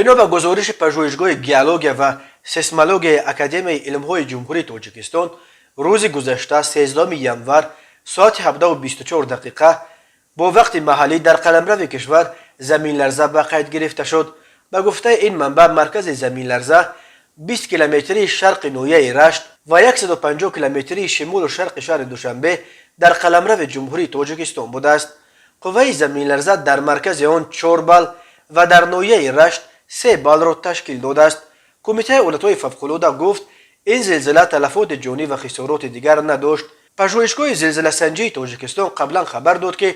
Бино ба гузориши Пажӯҳишгоҳи геология ва сейсмологияи Академияи илмҳои Ҷумҳурии Тоҷикистон, рӯзи гузашта, 13 январ, соати 17:24 дақиқа бо вақти маҳаллӣ дар қаламрави кишвар заминларза ба қайд гирифта шуд. Ба гуфтаи ин манбаъ, маркази заминларза 20 километрии шарқи ноҳияи Рашт ва 150 километрии шимолу шарқи шаҳри Душанбе дар қаламрави Ҷумҳурии Тоҷикистон будааст. Қувваи заминларза дар маркази он 4 балл ва дар ноҳияи Рашт 3 баллро ташкил додааст. Кумитаи ҳолатҳои фавқулода гуфт, ин зилзила талафоти ҷонӣ ва хисороти дигар надошт. Пажӯҳишгоҳи зилзиласанҷии Тоҷикистон қаблан хабар дод, ки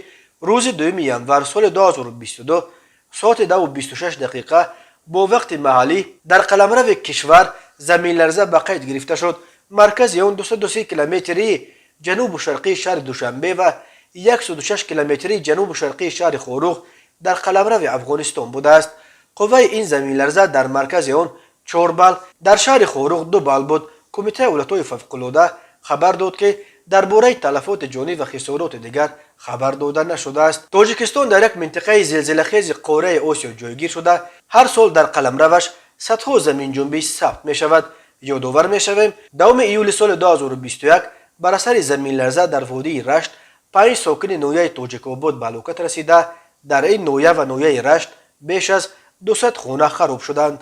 рӯзи 2 январ соли 2022 соати 10:26 дақиқа бо вақти маҳаллӣ дар қаламрави кишвар заминларза ба қайд гирифта шуд. Маркази он 203 километрии ҷанубу шарқии шаҳри Душанбе ва 106 километрии ҷанубу шарқии шаҳри Хоруғ дар қаламрави Афғонистон будааст. Қувваи ин заминларза дар маркази он 4 балл, дар шаҳри Хоруғ 2 балл буд. Кумитаи ҳолатҳои фавқулода хабар дод, ки дар бораи талафоти ҷонӣ ва хисороти дигар хабар дода нашудааст. Тоҷикистон дар як минтақаи зилзилахези қораи Осиё ҷойгир шуда, ҳар сол дар қаламраваш садҳо заминҷунбӣ сабт мешавад. Ёдовар мешавем, 10 июли соли 2021 бар асари заминларза дар водии Рашт панҷ сокини ноҳияи Тоҷикобод ба ҳалокат расида, дар ин ноҳия ва ноҳияи Рашт беш аз 200 хона хароб шуданд.